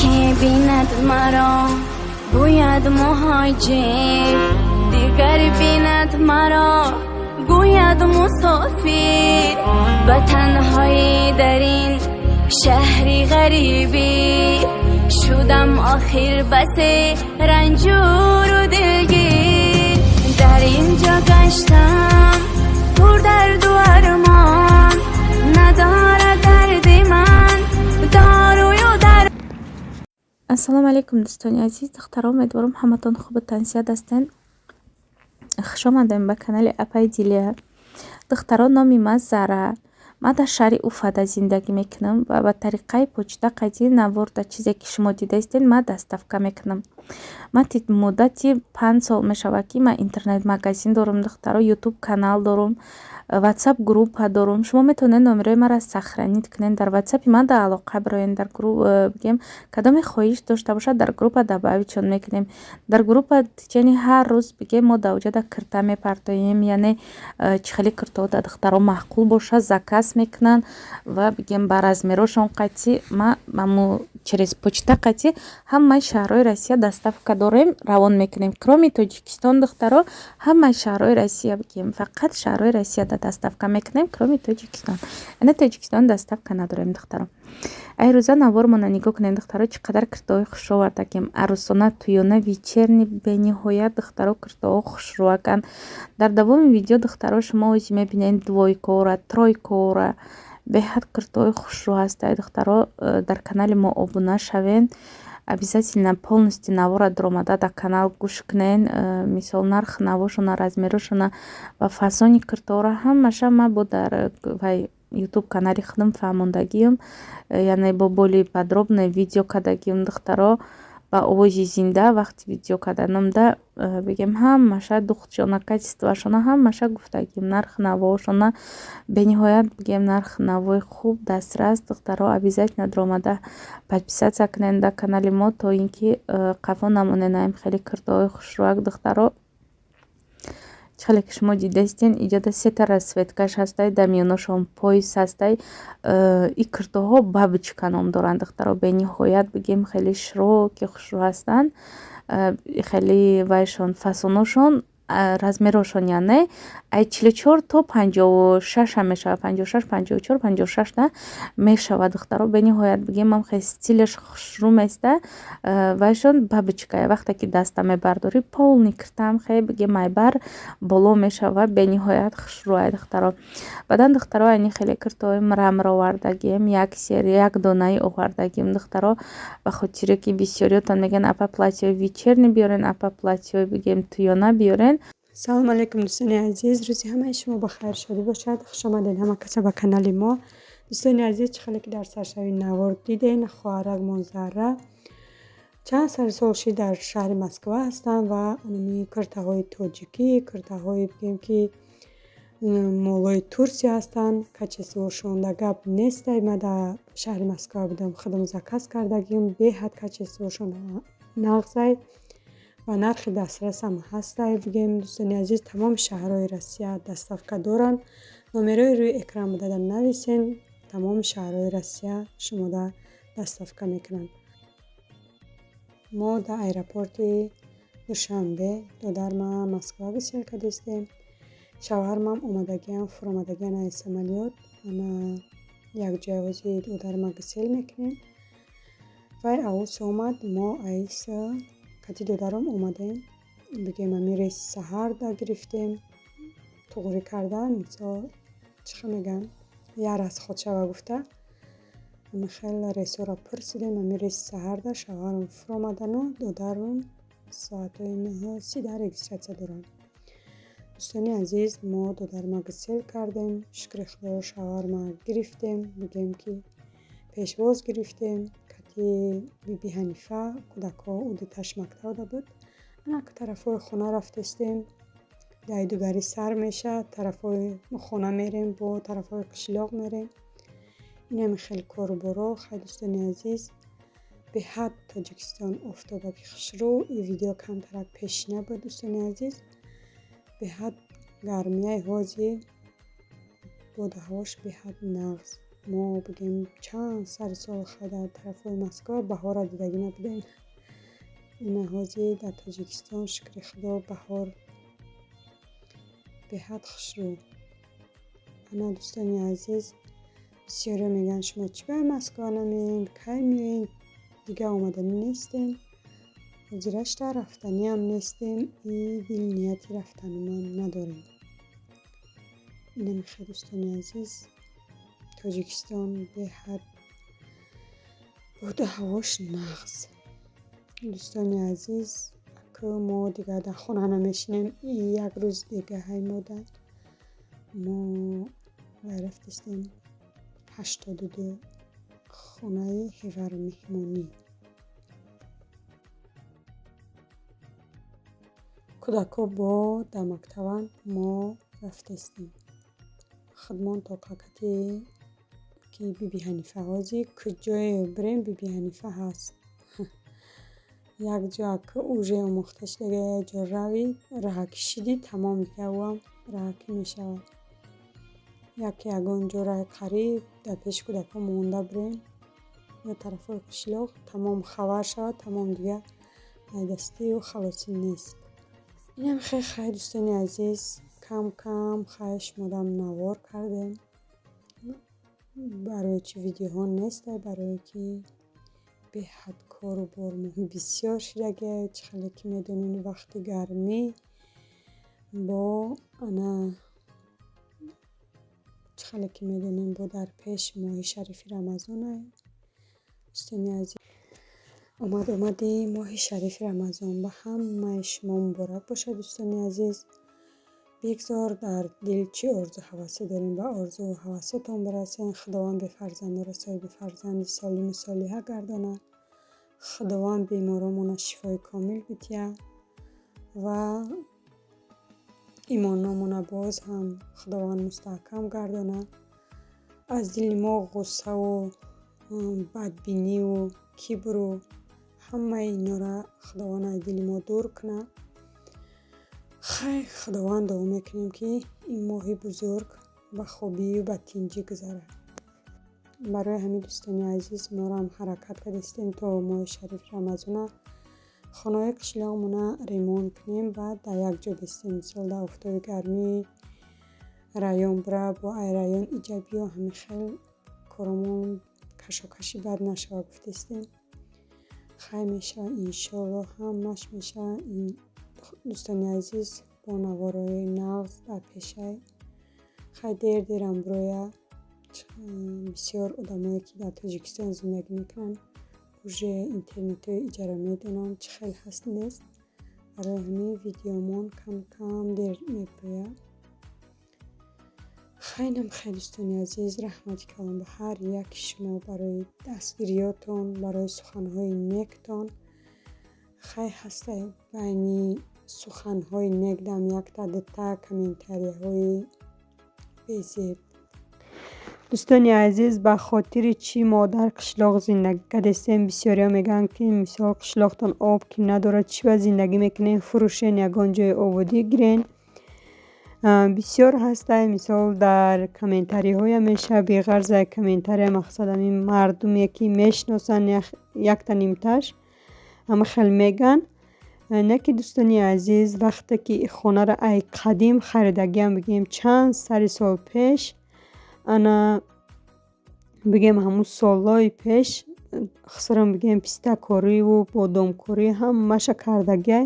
Ки бинад маро, гӯяд муҳоҷир, дигар бинад маро, гӯяд мусофир. Ба танҳоӣ дар ин шаҳри ғарибӣ шудам, охир басе ранҷуру дилгир. Дар инҷо гаштам пурдарду армон, надорад дарди ман дорую дар. Ассалому алайкум, дӯстони азиз, духтаро. Умедворам, ҳаматон хубу тансиҳат ҳастед. Хуш омадем ба канали апаи Дилия. Духтаро, номи ман Зара. Ман дар шаҳри Уфада зиндагӣ мекунам ва ба тариқаи почта қайди наворда, чизе ки шумо дидаистед, ман доставка мекунам. Ман муддати 5 сол мешавад, ки ман интернет-магазин дорам, духтаро, ютуб канал дорам, ватсап группа дорам. Шумо метавонед номерои маро сохранить кунед, дар ватсапи ман дар алоқа бироед, дар бигем, кадоме хоҳиш дошта бошад, дар группа добавить мекунем. Дар группа течение ҳар рӯз, бигем, мо дар оҷада кирта мепартоем, яъне чӣ хеле киртаҳо дар духтаро маъқул бошад, заказ мекунанд ва, бигем, ба размерошон қатъи ма мамо через почта қатъи ҳамаи шаҳрҳои Россия доставка дорем, равон мекунем, кроме Тоҷикистон. Духтаро, ҳамаи шаҳрҳои Россия, бигем, фақат шаҳрҳои Россияда доставка мекунем, кроме Тоҷикистон, яъне Тоҷикистон доставка надорем. Духтаро, ай рӯза навормона нигоҳ кунед. Духтаро, чӣ қадар киртаҳои хушрӯ овардагем: арӯсона, тӯёна, вечерний. Бениҳоят, духтаро, киртаҳо хушрӯаканд. Дар давоми видео, духтаро, шумо ози мебинед двойкора, тройкора, беҳад киртаҳои хушрӯ ҳастанд. Духтаро, дар канали мо обуна шавед, обязательно полностью навора дуромада дар канал гӯш кунед. Мисол, нархи навошона, размерошона ва фасони киртаҳоро ҳамаша ман бо дар вай ютуб канали худам фаҳмондагиам, яъне бо более подробное видео кардагиам. Духтаро, ба овози зинда вақти видео карданамда, бигем, ҳамаша духтшона, качествоашона ҳамаша гуфтагим, нархи навоошона. Бениҳоят, бигем, нархи навои хуб, дастрас. Духтаро, обязательно даромада подписаться кунед дар канали мо, то ин ки қафо намонед. Наем хеле киртаҳои хушрӯак. Духтаро, чӣ хеле ки шумо дидаистен, иҷода сета расцветкаш ҳастай, дар миёнашон пояс ҳастай. Ин киртаҳо бабочка ном доранд. Духтаро, бениҳоят, бигем, хеле широкий, хушрӯ ҳастанд. Хеле вайшон, фасоношон, размерошон, яъне ай 44 то 56-ам мешавад, 56, 54, 56 да мешавад. Духтаро, бениҳоят, бигем, ам хеле стилаш хушрӯ места. Вайшон бабочкая, вақте ки даста мебардорӣ, полный киртаам хеле, бигем, айбар боло мешавад, бениҳоят хушрӯай, духтаро. Баъдан, духтаро, айни хеле киртаҳои мрамор овардагием, як серия, як донаи овардагием, духтаро, ба хотире ки бисёриётон мегӯянд: «Апа, платьяҳои вечерний биёрен, апа, платьяҳои, бигем, тӯёна биёрен». Салому алайкум, дӯстони азиз, рӯзи ҳамаи шумо ба хайр, шодӣ бошад. Хуш омадед ҳама каса ба канали мо. Дӯстони азиз, чӣ хеле ки дар саршави навор диден, хоҳаракмон Зарра чанд сари сол шид дар шаҳри Москва ҳастанд ва ами киртаҳои тоҷикӣ, киртаҳои, бигем, ки молои Турсия ҳастанд, качествошон да гап нестай. Ма дар шаҳри Москва будам, худам заказ кардагим, беҳад качествошон нағзай ва нархи дастрасам ҳастай. Бигем, дӯстони азиз, тамоми шаҳрҳои Россия доставка доранд. Номерои рӯи экран будада нависен, тамоми шаҳрҳои Россия шумода доставка мекунанд. Мо дар аэропорти Душанбе додарма Москва гусел кардистем. Шавҳармам омадагиам, фуромадагиам аз самолёт. Ана якҷоя ҳози додарма гусел мекунем. Вай авус омад, мо аис кати додарам омадем. Бигем, ами рейси саҳарда гирифтем, туғрӣ кардан, мисол, чӣ хел мегӯянд, як расход шава гуфта, ами хел рейсҳоро пурсидем. Ами рейси саҳарда шавҳарам фуромадану додарам соатҳои 9:30 дар регистрация доранд. Дӯстони азиз, мо додарма гусел кардем, шукри Худо, шавҳарма гирифтем, бигем, ки пешвоз гирифтем кати биби Ҳанифа, кӯдакҳо удиташ мактабда буд. Анак тарафҳои хона рафтестем, дайдугарӣ сар мешавад, тарафҳои хона мерем, бо тарафҳои қишлоқ мерем. Инами хеле кору боро. Хай, дӯстони азиз, беҳад Тоҷикистон офтобаки хушрӯ. Ин видео камтарак пешина буд, дӯстони азиз. Беҳад гармияи ҳозир, боду ҳавош беҳад нағз. Мо бигем, чанд сари сол хай дар тарафҳои Москва баҳорро дидагӣ набудем. Ина ҳозир дар Тоҷикистон, шукри Худо, баҳор беҳад хушрӯ. Ана, дӯстони азиз, бисёриҳо мегӯянд, шумо чӣ ба Москва намеоед, кай меоед? Дигар омаданӣ нестем. Ҳозирашта рафтаниам нестем и дил нияти рафтанумам надорем. Инамихел, дӯстони азиз, Тоҷикистон беҳад боду ҳавош нағз. Дӯстони азиз, аку мо дигар дар хона намешинем. Як рӯзи дига ҳай мода мо вай рафтистем, 82 хонаи ҳевармеҳмонӣ. Кӯдакҳо бо дар мактабанд, мо рафтестем. Худмон то какати ки Биби Ҳанифа ҳозир куҷое бирем, Биби Ҳанифа ҳаст. Як ҷо аку уже омӯхта шудага, як ҷо равӣ, раҳакӣ шидӣ, тамом, дигар ӯам раҳакӣ мешавад. Яке ягон ҷо қариб дар пеши кӯдакҳо монда бирем ё тарафҳои қишлоқ, тамом, хабар шавад, тамом, дигар айдастию халосӣ нест. Инам хел. Хай, дӯстони азиз, кам кам хай шумодам навор кардем. Барои чӣ видеоҳо нестай? Барое ки беҳад кору бор бисёр шудагиай. Чӣ хеле ки медонед, вақти гармӣ бо ана, чӣ хеле ки медонем, бо дар пеш моҳи шарифи Рамазонай. Дӯстони азиз, омад омади моҳи шарифи Рамазон ба ҳамаи шумо муборак бошад, дӯстони азиз. Бигзор дар дил чӣ орзу ҳавасе дорем, ба орзуву ҳавасотон бирасен. Худованд бефарзандоро соҳиби фарзанди солиму солиҳа гардонад. Худованд беморомонро шифои комил бидиҳад ва имономонро боз ҳам Худованд мустаҳкам гардонад. Аз дили мо ғуссаву бадбиниву кибру ҳамаи инора Худованд аз дили мо дур кунад. Хай, Худованд дуо мекунем, ки ин моҳи бузург ба хубию ба тинҷӣ гузарад. Барои ҳамин, дӯстони азиз, морам ҳаракат кардастем, то моҳи шарифи Рамазона хонаҳои қишлоқмона ремонт кунем, баъд дар як ҷо бистем. Мисол, дар офтоби гармӣ район бира, бо ай район иҷа биё, ҳамин хел коромон кашокашӣ бад нашавад, гуфтестем. Хай, мешавад, иншоалло, ҳамаш мешавад. Дӯстони азиз, бо наворои нағз дар пешай. Хай, дер дерам бироя. Бисёр одамое ки дар Тоҷикистон зиндагӣ мекунанд, уже интернетҳои иҷара медонанд, чӣ хел ҳаст, нест. Барои ҳамин видеомон кам кам дер мебирояд. Хайнам хай, дӯстони азиз, раҳмати калон ба ҳар яки шумо барои дастгириётон, барои суханҳои нектон. Хай, ҳастай, байни суханҳои нек дам якта дута комментарияҳои безеб. Дӯстони азиз, ба хотири чӣ мо дар қишлоқ зиндагӣ кардастем? Бисёриҳо мегӯянд, ки мисол, қишлоқтон об ки надорад, чӣ ба зиндагӣ мекунед, фурӯшен, ягон ҷои ободӣ гирен. Бисёр ҳастай, мисол, дар комментариҳоям мешавад, беғарза комментария, мақсад, ҳамин мардуме ки мешиносанд, якта нимташ ҳама хел мегӯянд. Не ки, дӯстони азиз, вақте ки хонаро ай қадим харидагиам, бигем, чанд сари сол пеш, ана бигем, ҳамун солҳои пеш хусурам, бигем, пистакориву бодомкорӣ ҳамаша кардагиай.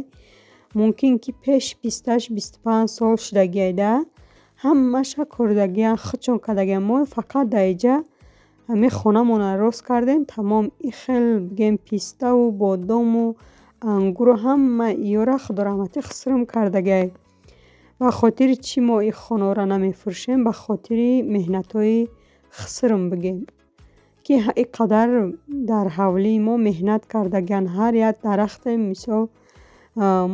Мумкин ки пеш писташ 25 сол шудагиай да, ҳамаша коридагиан, худшон кардагиан. Мо фақат дар иҷа ҳамин хонамонро рост кардем, тамом. И хел, бигем, пиставу бодому ангуру ҳама иёра худо раҳматӣ хусурам кардагиай. Ба хотири чӣ мо ин хонаҳоро намефурӯшем? Ба хотири меҳнатҳои хусурам, бигем, ки ин қадар дар ҳавлии мо меҳнат кардагиан. Ҳар як дарахте, мисол,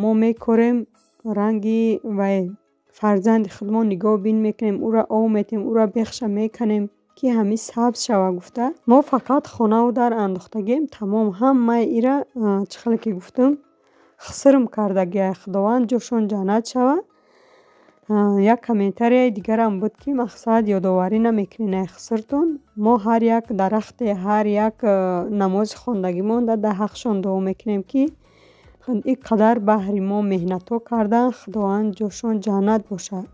мо мекорем, ранги вай фарзанди худмон нигоҳбин мекунем, ӯро об метиҳем, ӯро бехша меканем, ки ҳамин сабз шавад гуфта. Мо фақат хонаву дар андохтагием, тамом. Ҳамаи ира, чӣ хеле ки гуфтам, хусурам кардагиай. Худованд ҷошон ҷаннат шавад. Як комментарияи дигарам буд, ки мақсад ёдоварӣ намекунед ай хусуртон. Мо ҳар як дарахте, ҳар як намози хондагимон дар ҳаққшон дуо мекунем, ки ин қадар баҳри мо меҳнатҳо карданд, Худованд ҷошон ҷаннат бошад.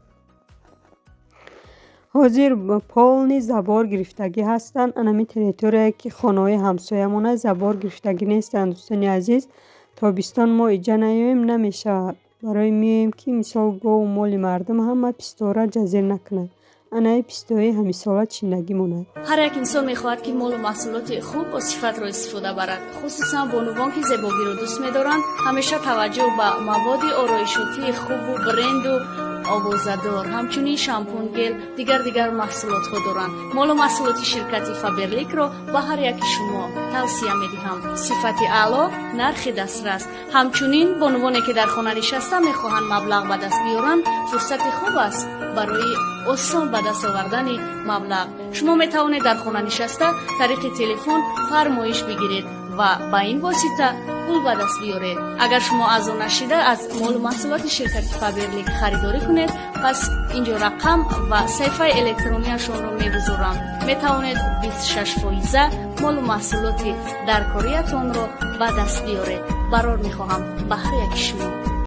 Ҳозир полный забор гирифтагӣ ҳастанд. Анами территорияе, ки хонаҳои ҳамсоямон аст, забор гирифтагӣ нестанд, дӯстони азиз. Тобистон мо иҷа наёем, намешавад. Барои меоем, ки мисол гову моли мардум ҳама пистора ҷазир накунад. Анаи пистои ҳамисола чиндагӣ монад. Ҳар як инсон мехоҳад, ки молу маҳсулоти хуб бо сифатро истифода барад. Хусусан бонувон, ки зебогиро дӯст медоранд, ҳамеша таваҷҷӯҳ ба маводи ороишотии хубу бренду овозадор, ҳамчунин шампун, гел, дигар дигар маҳсулотҳо доранд. Молу маҳсулоти ширкати Фаберликро ба ҳар яки шумо тавсия медиҳам. Сифати аъло, нархи дастрас. Ҳамчунин бонувоне, ки дар хона нишаста мехоҳанд маблағ ба даст биёранд, фурсати хуб аст барои осон ба даст овардани маблағ. Шумо метавонед дар хона нишаста тариқи телефон фармоиш бигиред ва ба ин восита пул ба даст биёред. Агар шумо аъзо нашида аз молу маҳсулоти ширкати Фаберлик харидорӣ кунед, пас инҷо рақам ва саҳифаи электронияшонро мегузорам. Метавонед 26 фоиза молу маҳсулоти даркориятонро ба даст биёред. Барор мехоҳам ба ҳар яки шумо.